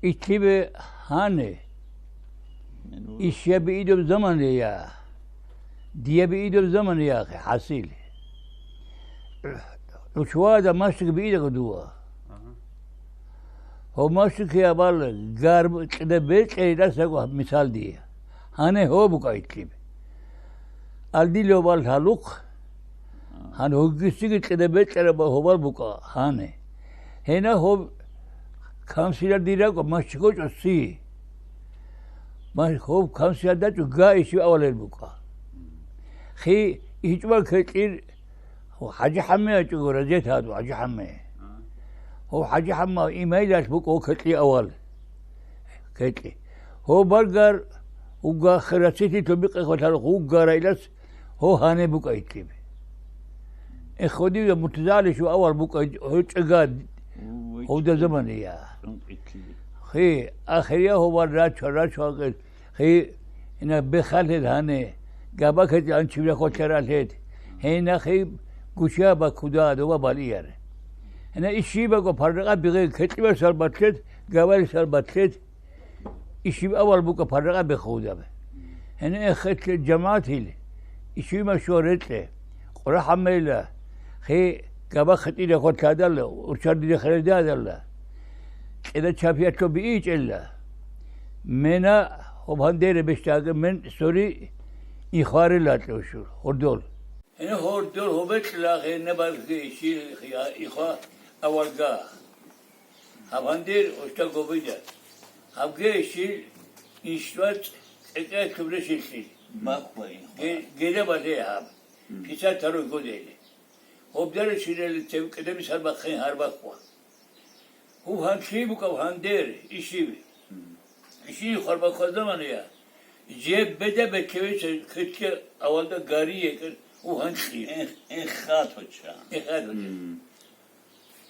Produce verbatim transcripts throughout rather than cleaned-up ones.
Итлиби гьани. Ишяби идуб заман я. Дияби идуб заман я, хӀясил. Учвада машрик биида дува. Гьо машрик я бал, гарб кьида бекьейда сагу мисал дия. Гьани гьо букӀа итлиб. Алдило бал гьалухъ. Гьан гьугисиги кьида бекьера ба гьобал букӀа гьани. Гьена гьоб камсила диракӀа машрик гочӀо си. Ма гьоб камсила дачӀу га иши авалел букӀа. Хи ичӀба кекьир ХӀяжи ХӀямме ачӀугу, разет гьаду ХӀяжи ХӀямме. Гьо ХӀяжи ХӀямма имайлаш букӀа кекьи авал. Кекьи. Гьо баргар уга хирасити тобикъи хватар угара илас гьо гьане букӀа итлиб. Эходи мутазали шу авал букӀа гьо чӀага гьовда заман я. Хи, ахирия гьо вар рача, рача гьакъил. Хи, ина бехалъед гьане, габакъ анчивра хватаралъед. Гьена хи гучаба куда доба балияр. Гьена ишибаго парракъа бигъе кекьиба сарбатлъед, гавали сарбатлъед. Ишиб авал букӀа парракъа бехудаб. Гьена эхетлъед жамаатил, ишима шо рекье. Къура гьаммейла, хи габакъ хатӀира хватадалла, урчар дире хередадалла. Кьеда чапиялъо биичӀелла. Мена гьоб гьандере бештаги мен сори ихварила кьевшур, гьордол. Гьена гьордол гьобекьла гьена барги ишил хия ихва авалга. Гьаб гьандер ошта гобида. Гьабге ишил иншвац кьекье чубре шилшил. Бахва ихва. Ге-, геда базе гьаб. Писа таруй годели. Гьобдара ширали тев кьедеми сарбахъин гьарбахъва. Гьу гьанчи букӀав гьандер, ишив. Ишив харбахъа замана я. Жеб беда бекеве се кече авалда гари екер, гьу гьанчи. Эх, эх, хаточа. Эх, хаточа.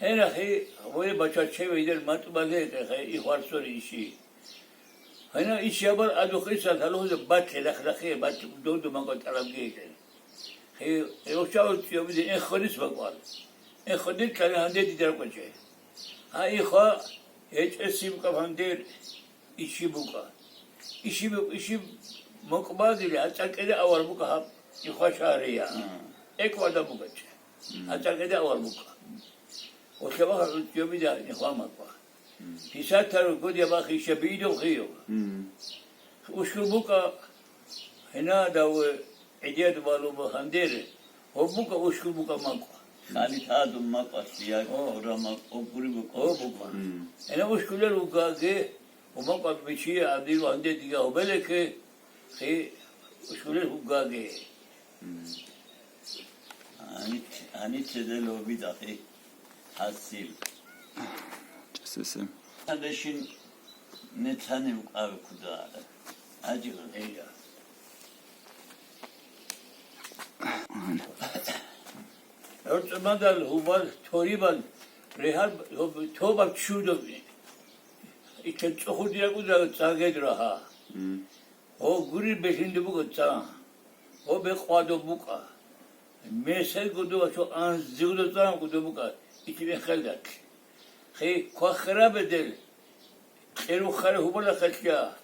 Гьера хи, вай бача чеве идер матӀубале, хи, и хварцори иши. Гьана иш ябар адухъиса лъалугьузе батле, лахлахъе, бат-, доду макъа тӀалабге икӀен. Хи, э, оча уцӀиябизе эн хадис бакӀвар. Эн хадис кьяна гьанде дидар кӀвачӀе. Гьа, ихва, гьечӀеси букӀа гьандер, иши букӀа. Иши бу-, иши макъбагили, гьа цӀакӀеде авар букӀа гьаб, ихва шагьрия. ЭкӀвада букӀачӀе. Гьа цӀакӀеде авар букӀа. Ошабаха уцӀиябида ихва макъва. Писатар гуд ябахъи шабиидухъи. Ушкул букӀа, гьина дав гӀидият балу багьандер, гьоб букӀа ушкул букӀа макӀва. Хали таду макӀва, сия О. Кура макӀва, гури букӀа. О букӀа. Гьина ушкулер угаге, у макӀва бичи адил ванде дига гьобелеке, хи ушкулер угаге. Гьанит, гьанит чедел гьобидахъи. Гьасил. Чесесем. Адашин нецани укӀави куда. Аджигъан. Эйя. ГӀурцӀумадал гьубал, торибал, регьал, тоба чудоби. Ича цӀухудиракӀуда цагед рагьа. Гьо гури бехинди буго цӀа. Гьо бекъвадо букӀа. Месел гудува чо анзи гудо цӀа гудо букӀа. Ити бехелдат. Хи квахира бедел. Кьеру хара гьубала хатла.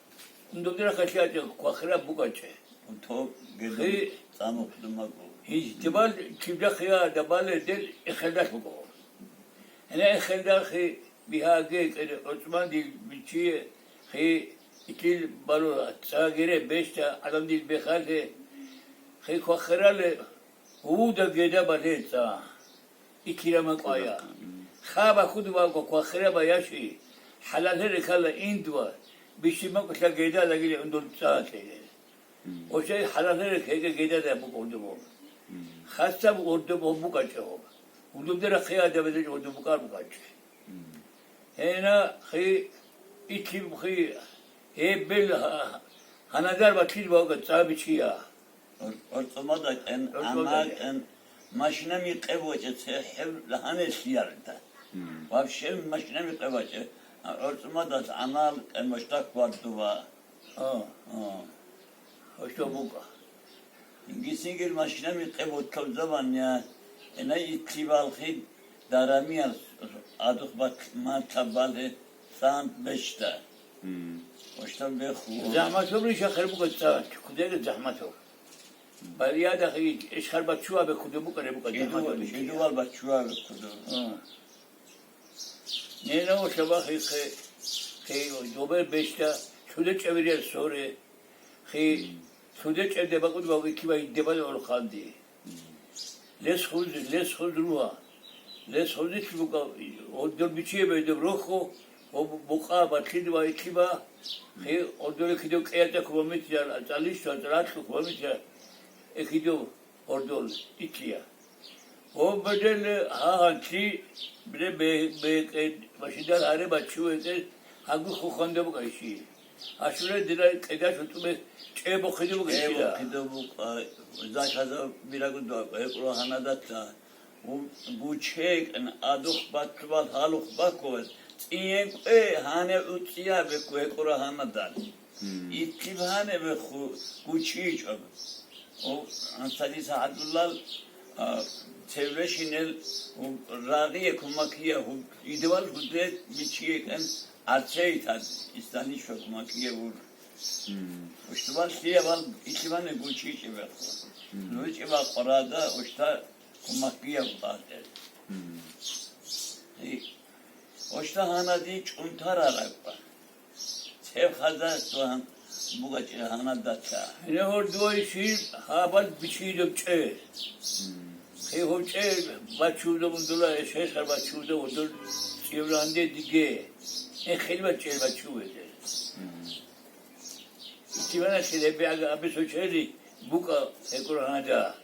Ундудра хатла ча квахира букӀаче. Унто гедо Хи цӀа мухъдумагу. Гьиздибал чибла хия дабале дел эхелдат буго. Гьана эхелдат хи бигьаге кӀеде ГӀусман дил бичие хи итил балула цӀа гере бешта адамдил бехале хи квахирале гьуда геда бале цӀа. Икирама кӀвая. Хаба худ ваго квахира баяши. ХӀалале рекала индва. Бишима кӀуша геда лагиле ундул цӀа кӀеде. Ошай хӀалале рекеге геда да букӀурдубо. Хасса букӀурдубо букӀачӀо. Ундубдера хия да бедеч урдубукар букӀачӀо. Гьена хи итим хи гьеббел гьа-, гьанадар ва чил вага цӀабичия. ГӀур-, гӀурцӀумада кӀен, ГӀурцӀумада ана кӀен. КӀен, машинами кьеб вачӀа цехӀеб лагьанес ярда. Вообще машинами кьеб вачӀа. ГӀурцӀумадас анал кьен баштак вардува. А. А. Ошо букӀа. Гисингир машинами кьеб вачӀа заман я. Ина итлибалхи дарамиял адух бат-, матабалхи. Там бешта. Оштам беху. Захматов риша хер бука цаат, кудега захматов. Балия дахи эшхар бачуа бе куде бука ре бука захматов. Идувал бачуа бе куду. Не на оша бахи хе, хе добе бешта, чуде чавирер соре. Хе, чуде чавде бакуд ва икива иддебал орханди. Лес хуз, лес хуз руа. Лес хуз икибука, оддор бичие бе деб рохо, о бука батлид ва икиба. Хе, оддор икидо кеята километр, аталиш, аталиш километр. Икидо ордол икия. О бедел ха ханчи бре бе бе машидар аре бачу эте агу хоханда бука иши. Ашуре дира кеда шутубе чебо хиду бука иши. Чебо хиду бука, зашаза бирагу дуа, экро ханадатта. Гучек эн адух батвал халух баквал. Циен кве хане уция беку экро ханадат. Итки хане беху гучичоб. О, ансади саадуллал, а, цеврешинел, у, рагие кумакия, у, идвал гуде бичие кен арцейтад, истанишо кумакия ур. Уштвал сиявал итиване гучичебеху. Нуичеба къорада ушта кумакия бадер. И ошта хана ди чунтар араква. Цев хаза туан бугачи хана дата. Ине хор дуай шир хабар бичи допче. Хе ховче бачу да бундула эше хар бачу да удур цевранде диге. Э хел баче бачу эде. Тивана хеле бе ага аби сочери бука экур хана да.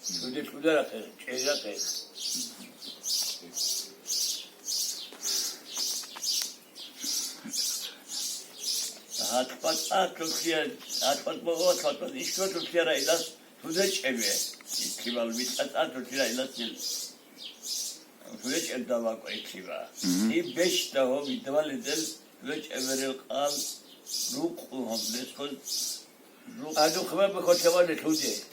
Шуде шудара хел, чера хел. Хатпат а тохия, хатпат бо о хатпат ишко тохия ра илас шуде чебе. Икивал вит а тохия ра илас ил. Шуде чеб дава кой икива. И беш да хо видвал идел шуде чеберел къал рукъу хо блескоз. Аду хва бе хотевале шуде.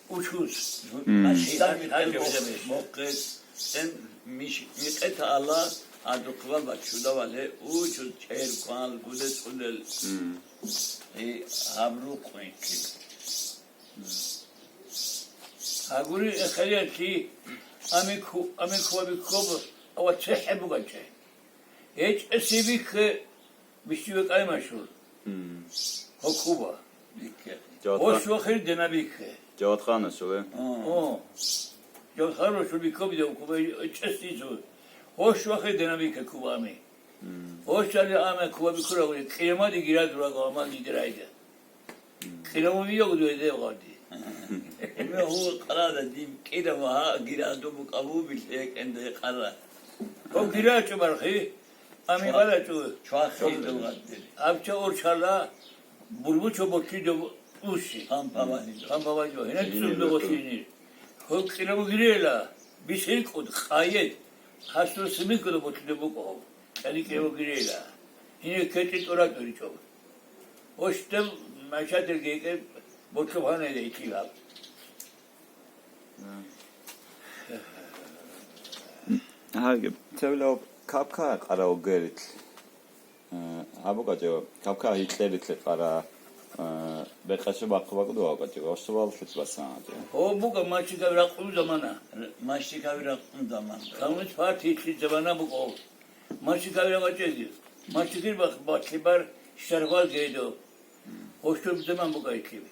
Учуз. Мгм. Ашидан микъет мокъет. Сен миш-, микъет ала, аду хва бачуда вале, учуз чер кван, гуде цудел. Мгм. Э, абру квен ки. Агури эхелер ки, ами ку-, ами ква бикоб, ава цехе бугаче. Эч эсибик Бишти векай машгъул. Мм. Хо Куба. Бикке. Хош вахир дена бикке. Джавадхан шугъе. О. Джавадхан шугъе Куба де Куба чести зу. Хош вахир дена бикке Куба ами. Мм. Хош али ами Куба бикура ули. Килема ди гира дура галма ди дирайда. Килема ми йог дуе де варди. Ме ху къарада дим килема ха гира ду бу къабу бил ек энде къара. О гира чу бархи. Ами бала чу. Чуахи дулгъаддир. Абча орчала, бурбучо бочи до уши. Пампавани. Пампавани. Хина цун до бочини. Хоккира бугирела, бисер куд, къаед. Хасу сими куд бочи до буко. Кали ке бугирела. Хина кечи тора тори чо. Оштем машатер геке бочо хана де икилаб. Гьа, тевлев капка къарав герит. Э, абу качева, капка гьитлерит ле къара, э, бекъаче бакъу бакъу дува качева, оштувал фит басан качева. О, бука мачика ракъун замана. Мачика ракъун замана. Коммунист партия ичи замана бука. Мачика ракъачеги. Мачикир бак-, баклибар шарвал гейдо. Оштур заман бука ичи.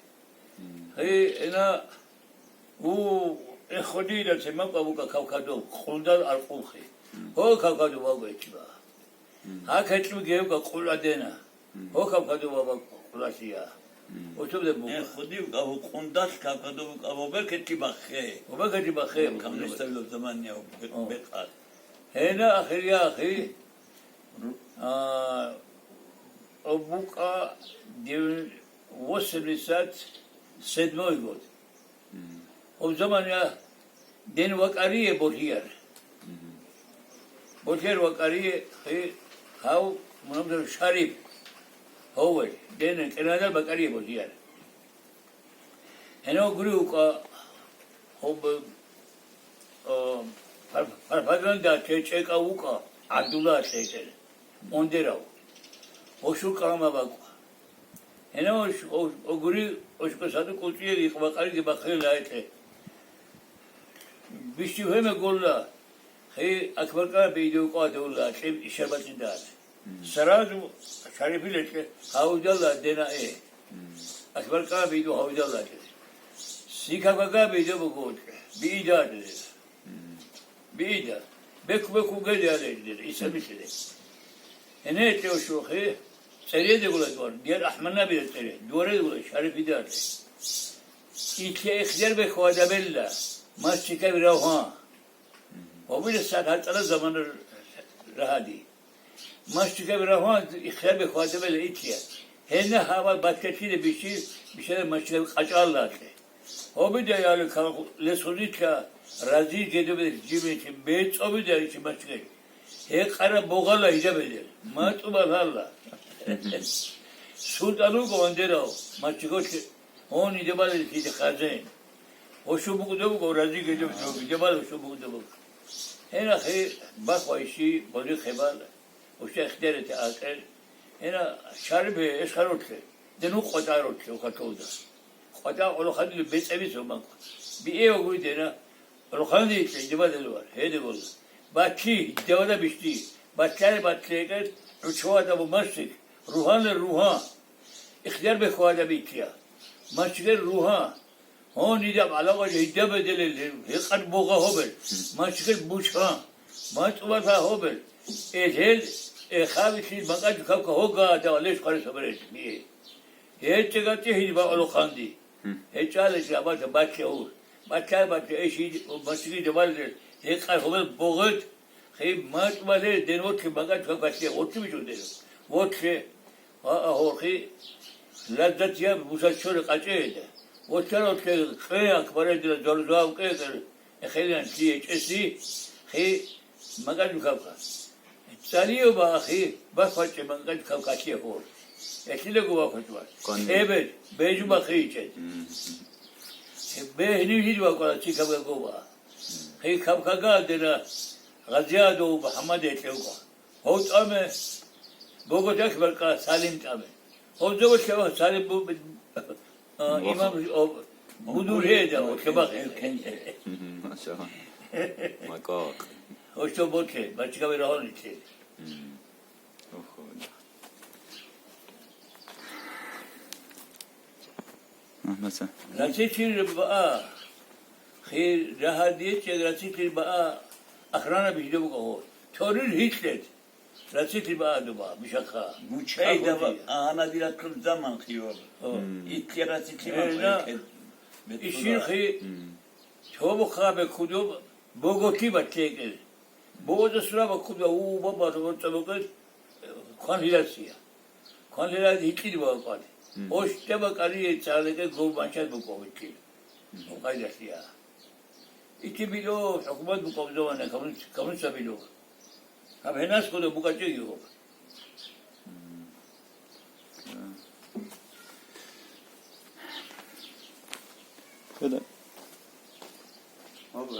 Хе, эна, у, э, ходила тема кавука кавкадо, къулдал аркъулхи. Хо кавкадо вавга ичиба. Ха кетлу гевга къуладена. Хо кавкадо вавга къуласия. Оту де бу. Э, ходивга хо къундал кавкадо вавга бекети бахе. О бекети бахе. Коммунист авло заман я бекат. Эна ахирия ахи. А, о бука дев-, восемьдесят седьмой год. О заман я ден вакъарие бохияр. Бохияр вакъарие, хе, хав, мунамдар Шарип. Хове, ден кенада бакъарие бохияр. Эно гури ука, хоб, а, пар-, парпаганда чечека ука. Абдулла атлетер. Ондерав. Ошур калама баква. Гьена ош, ош, огури, ошка саду кӀуцӀиери, къвакъариди бахъирла атле. Бишти гьеме голла. Хи Акбаркан бейдев кӀвадавла атле ишабатинда. Сразу Шарифил атле гьавидалла дена э. Акбаркан бейдев гьавидалла атле. Сикакага бейдев бугоч. Биида атле. Биида. Беку-беку гел яле дир, иса мисале. Гьена атле ошур хи, цӀереда гула дуар, дияр Агьмаднабида цӀере, дуареда гула Шарифида атле. Итле ихтияр беку адабелла, масчикаби рагьван. Ва вири сад гьатӀара замана рагьади. Масчикаби рагьван ихтияр беку адабелла итле. Гьена гьава баткачида биши, бишара масчикаби кьачӀалла атле. Гьобида яли кал лесгъуникла рази гедубе жибинчи бецӀобида ичи масчикаби. Гьекъара бугъала гьижа бедел. МатӀуба гьалла. СултӀан лугу ондерав, масчикочи, гьон идебали киди хазен. Ошур букӀуда буго, рази гедуб, идебали ошур букӀуда буго. Гьена хи бахвайши, боли хебал, оша ихтиярати акӀер. Гьена Шарифе эшхарутле, дену кьватӀарутле, ухатолда. КьватӀа Кьулухъандили бецӀебиз умак. Биэвгуй дена, Кьулухъанди икьи, идебада лувар, гьеде валла. Батчи, идевада бишти, батчари батчи экӀер, ручвада бу масчик, ругьанли ругьан. Ихтияр беку адаб итле. Масчикер ругьан. Гьон идаб алава жагьида беделел, гьекъар бугъа гьобел. Масчикер бучан. МатӀуба гьобел. Элел, эхавити макьаду кавка гьога дава леш хъари собереш. Гьечи гати гьиди бакьулухъанди. Гьечи алечи абата бачи гьур. Бачар бачи эши масчиги жавалдер. Гьекъар гьумер бугъет. Хи мачӀ вале ден вочи макьач ва гачи вочи мичу ден. Вочи. А, а, гьорхи. Лаззат я мусаччори къачӀеда. Вочар вочи кье акбаредила зорзав кье кье. Эхелан чи ечеси. Хи макьач кавка. ЦӀалиева ахи, бахвачӀи макьач кавкачи гьор. Эхила гува хучва. Конни. Эбед, бежу бахи ичед. Бегьни жид ваквала чи кавка гува. Хи кавкага дена Гъазиадов Мухьаммад ячевка. Гьов тӀаме, Боготак баркьа Салим тӀаме. Гьов зава чева Салим бу-, а, Ваха. Имам, о, буду жеда, о, чеба хе. Мгм, машалла. Макак. Гьов чо боче, бачка вера гьон иче. Мгм. Охо, да. Маса. Рацичир ба. Хи жагьадиечи рацичир ба. Охрана биждебук гьо. Торир гьитлет. Рацичир ба дуба, бишаха. Мучайда ба, Абуди. Ана дира кул заман хиёр. О. Мм. Итли рацичир Э, ба, да. Итли. Ишир хи. Мм. Чобу хабе кудуб, боготи ба текел. Богота сураба куда у баба то цабакат, кван лиласия. Кван лилас гьикьиди баба квади. Мгм. Ош теба кӀари цалеке гов банчат букӀва гьикьиди. Мгм. О къайдасия. Ити било, хӀукумат букӀва замана, камун, камун са било. Гьаб гьенас куда букӀачӀи югъ. Мгм. Да. Куда? Об,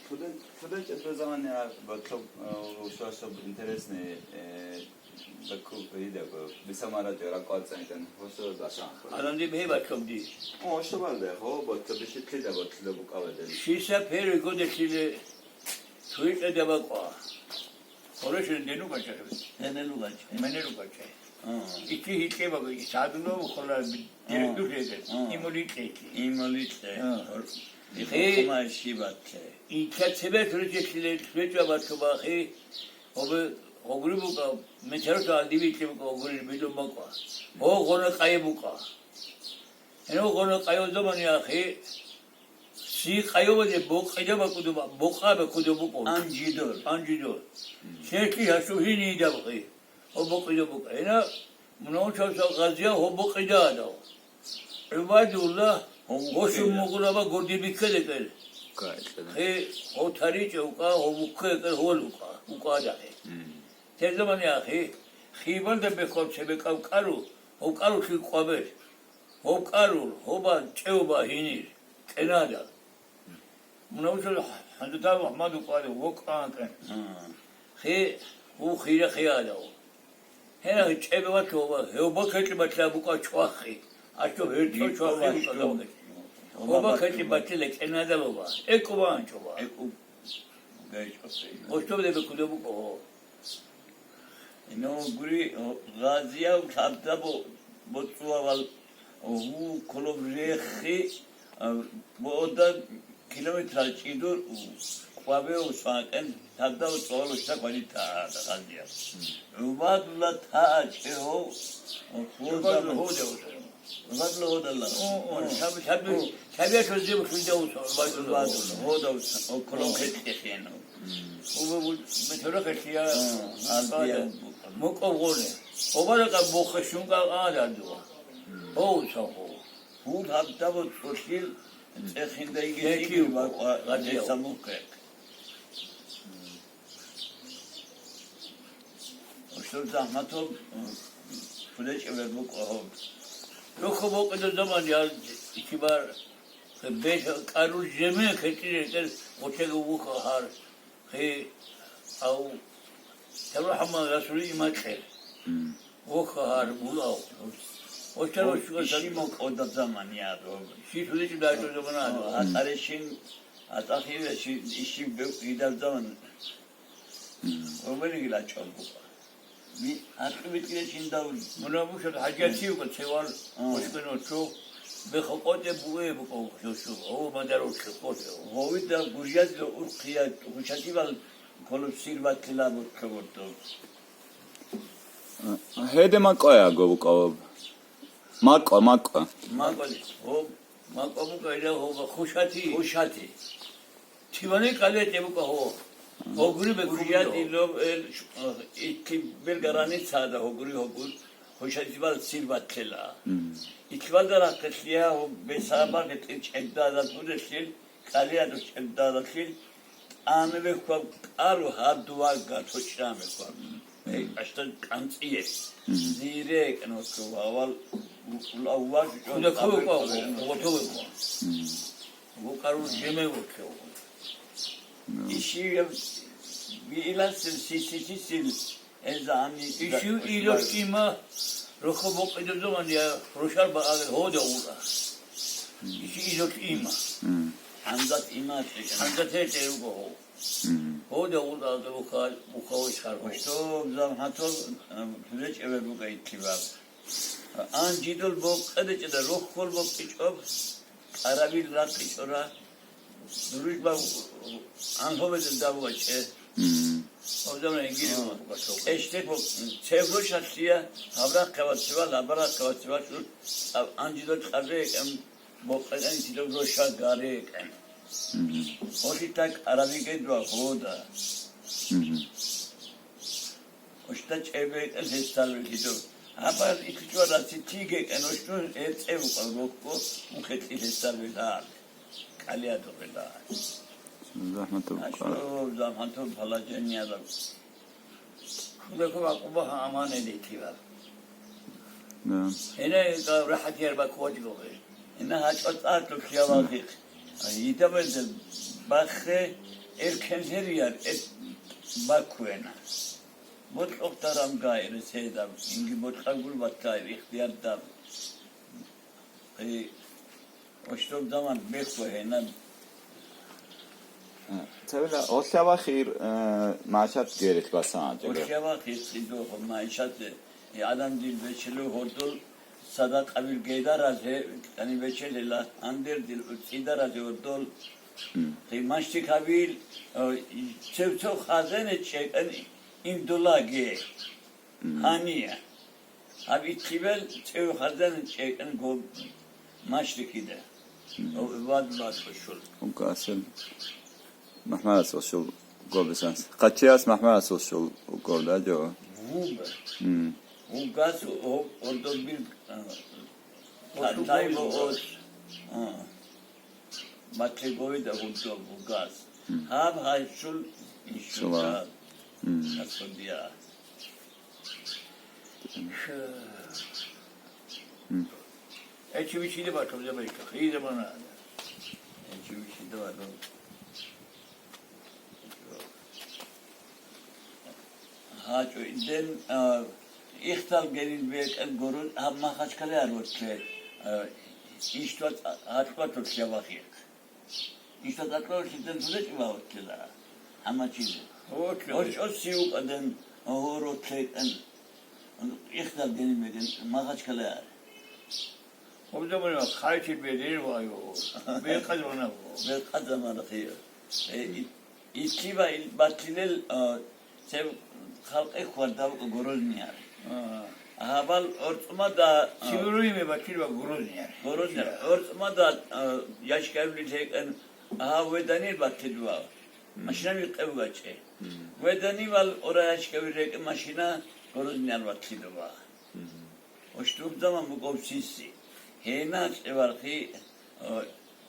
туда, туда чӀе ту заман я, ба, то, э, что, что интересное, э, ба ку, иде, ба, бисамара те ракъат центен, хосо да сан. Адам ди бе ба кобди. О, что балде, хо, ба, то биши тли да, ба, тли да букава де. Шиса первый год чили, туи да баква. Хорошо, дену кача. Дену кача. Мене рукача. А. Ити гьикье баба, и садуна у хола А. Директор гьеде. А. Имолите ити. Имолите. А. И Хе. Хокума шибатте. И чацебе турече чиле, турече баткабахи, обе, огри бука, метеро та адиви ити бука, огри бидо баква. О гъона къайе бука. Эно гъона къайо заман яхи, си къайо баде бокъида бакудо ба, бокъа бакудо букъо. Анжидор. Анжидор. Чеки гьасу гьини идабхи. Гьо букьида букӀа. Гьина, муна учавса Гъазия гьо букӀида адав. Убайдулла, Гьо гьо букӀида. Шуммугъула ва гурдибикка декӀел. Кайсана. Хи, гьо таричӀе укӀа, гьо вукка декӀел, гьо лукӀа, укӀа дахи. Мм. Те заман яхи, хибалда бекъал чебекъав кӀару, гьо кӀару хи кӀвабер. Гьо кӀару, гьо ба чӀев ба гьинир, кӀенада. Муна учӀула хӀянжутар Мухьмад укӀвари, вукӀан кӀан. Гьа. Хи, Бу хира хиялав. Хера чебе ватлова, хеба качи батла бука чвахи. Ачо херчо чвахи бука. Хоба качи батла кенада лова. Экова анчова. Эку. Гайчо. Ошто бе кудо бука. Ино гури газия лабда бо боцуавал. Гьу колобрехи бода километр чӀидур кӀваве усванкъен тадав цӀолушда квалита газия. Убадула та чӀегьо. Убадула гьода уса. Убадула гьодала. Шаб шаб шаб шаб шаб шаб шаб шаб Убадула гьода уса. О колобрехи хено. Убадула метро кашия. Мукъо гъоне. Обара ка бохашунга ада дуа. Боуца хо. Гьуд гьабдабуцӀулъил цӀехиндайги. Гьекив. Вакъа гьадиев. Гьадиса мухъе. Ушур захматуб, пулечӀ вербукӀа гьоб. Руху бокъида заман я итибар. Беш карул жеме хетире кер, отега вуха гьар. Хи ав. Тавра хама Расули иматле. Вуха гьар булав. Ошта шуга иши мокъода заман яд. Ши шуди чудай чу заман яд. Атаришин, атахира ши иши бев идар заман. Обери гила чӀобу. Ми ату битире шин даври. Муна бушад хӀажатив ка цевар. Ошкано чу. Бе хокъоте буе буко шушу. О мадаро чекоте. Гьовида гуржазила урхъия хушативал колуб сир ватила бутхаворто. Гьеде макъая гобукъав? Макъа, макъа. Макъали. О, макъа букъайда гьоба хушати. Хушати. Тивани кале те букъа гьо. Гьогури бе гуржазила эл икки бел границада гьогури гьогур. Хушативал сир ватила. Иквалда рахъилъия гьо бесаба гъетӀи чӀедда дат гьудешлъил. КӀалиядуш чӀебдалахъил, тӀамиве хьваб кӀалу гьаб дувагга тӀочӀамехъваб. Эй, аштан кӀанцӀиеб. Зире кӀанваккав гьавал лавваш чӀван. Худа каве кӀвав, худа каве кӀвав. Вукъару жеме вукев. Иши вииласил, сисисисил. Ишив илош има, руху бокьидузуман я рушар баале гьода ура. Иши илош има. Ханзат има. Ханзат хете руго гьо. Гьода ура, руха, руха вишхар гьо. Что замхатол, пулеч эвер буга иттибаб. Анжидул бокьеде чӀеда, рухул бокьичӀоб. Къаравил ракъичӀора, дружба анлъоведал давгъачӀе. Мгм. Обзамана игири. А, башо. Эштек бо, цевро шашлия, гьабра хъаватсива, лабара хъаватсива, шу, а, анжидо кьабе, эм, бо, эм, тидо ро ша гаре, эм. Мгм. Оши так арабиге два года. Мгм. Ошта чӀебе, эм, хестар вилхидо. Абар икичвара ситиге, эм, оштун, э, цеву къалгокко, мухетли хестар вилхар. Калия догъила. Захматул Ашо, замханту положениядав. Кулаков акъуба гьа аман эдетива. Да. Эне ка рахат яр баквач гогъе. Эне гьачӀвацӀа тӀухьява гьикъ. Идавезе бахъе эркенлер яр, э, баквена. Ботлъухъ дарам гайре седав, инги ботлъагул батай ихтияр дав. Э, оштоб заман бехъ ва гьенан. Цевила, олъява хир, э, машат герил басан, жега. Олъява хир цӀидо хо машат, э, адам дил бечелу гьордул садакъа бил гейдаразе, кӀани бечелила, андер дил цӀидаразе гьордул. Мгм. Хи маштик гьабил, э, цев-цев хазене чӀекӀан индулаге. Мгм. Гьания. Гьаб итлибел цӀев хазан чӀекӀан гоб машрикида. Мгм. О, вад вад хушул. Ука асил. Махмад асил шул гоб эсанс. Къачи ас махмад асил шул гоб да жо. Вуба. Мгм. Угас о, ордо бир, а, Ошу тай гоб бо эсанс. Ос. А. Матле говида гудо угас. Мгм. Гьаб гьай шул ишула. Шула. Мгм. Асудия. Мгм. Эчи вичили бату, я бейка, хида мана. Эчи вичили бату. Гьачӏу иден, а, ихтал генин бекӏен гуруз, гьа Махачкъала ар вутле, а, иштват, гьатӏват вутле вахир. Иштват гьатӏват вутле ден зулечӏи ва вутле ла. Гьама чизи. Вутле. Оч, оч сиюк аден, огъор вутле кьен. Ихтал генин бекӏен Махачкъала ар. Обдамана хайчи бедир ваю. Бекъад вана ву. Бекъад замана хия. Э, и-, итли ва ил батлилел, а, сев халкъе хвардав Грозныяр. А. Гьавал орцумада, а, Сибируй ме батлил ва Грозныяр. Грозныяр. Орцумада, а, яшкавли текъен, а, Ведани батлидва. Машина ви къевгаче. Ведани вал ора яшкави рекъе машина Грозныяр батлидва. Оштук заман буков сиси. Гьена чӏевархи, а,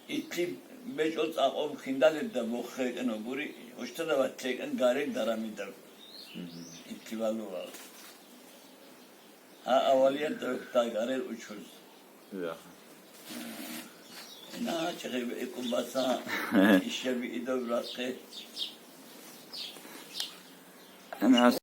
итли бечӏо цӏакъоб хиндалебда бохъекъен обури, оштада ватле кьен гари дарамида. Итли валу вал. А авалият да вехта гари учуз. Я. На чехе экубаса ишеби идо ракъе. Ана